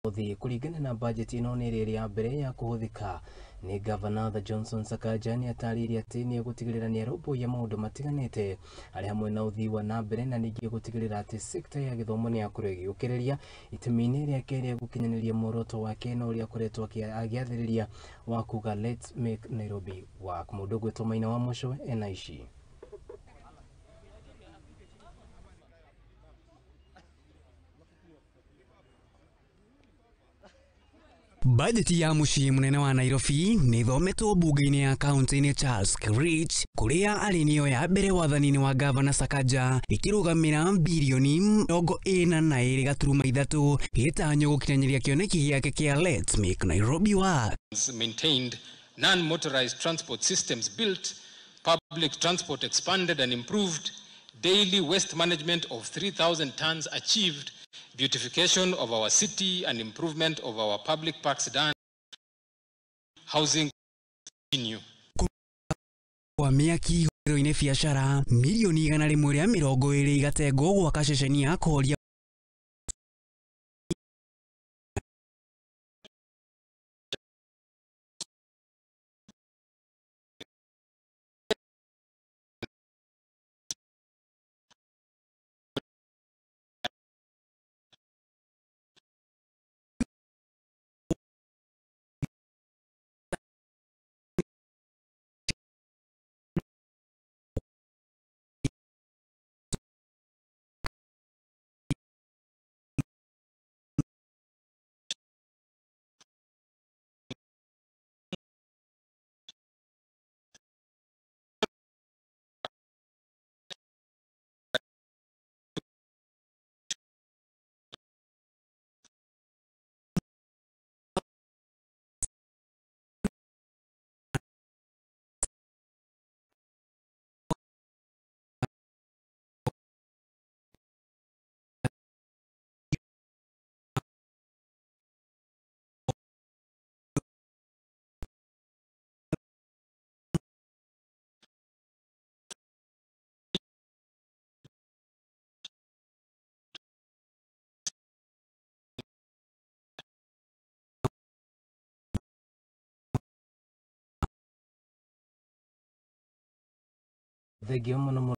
Ũmũthĩ kũringana na bajeti ĩno nĩ ĩrĩa ya mbere ya kũhũthĩka nĩ Gavana Johnson Sakaja nĩ atarĩirie atĩ nĩ egũtigĩrĩra nĩ arũmbũiya maũndũ matiganĩte arĩ hamwe na ũthii wa na mbere na ningĩ gũtigĩrĩra atĩ sekta ya gĩthomo nĩ yakorwo ĩgĩũkĩrĩria itemi-inĩ rĩake rĩa gũkinyanĩria muoroto wake na ũrĩa akoretwo agĩathĩrĩria wa kuga Let's Make Nairobi Work. Mũndũ ũgwĩtwo Maina wa Mũcwe ena ici. Bajeti ya muciĩ munene wa Nairobi nĩ ithometwo bunge-inĩ ya kaunti-inĩ Charles Rich kuria arĩ nĩyo ya mbere wathani-inĩ wa Gavana Sakaja ikĩrũgamĩra bilioni 42.3 gĩtanywo gũkinyanĩria kĩoneki gĩake kĩa Let's Make Nairobi Work. Maintained non-motorized transport systems built, public transport expanded and improved, daily waste management of 3,000 tons achieved, beautification of our city and improvement of our public parks done, housing continue. Kwa mĩaki hũrĩro-inĩ biacara milioni 120 igatengwo gwaka ceceni ya kũhoria Thengio mũno.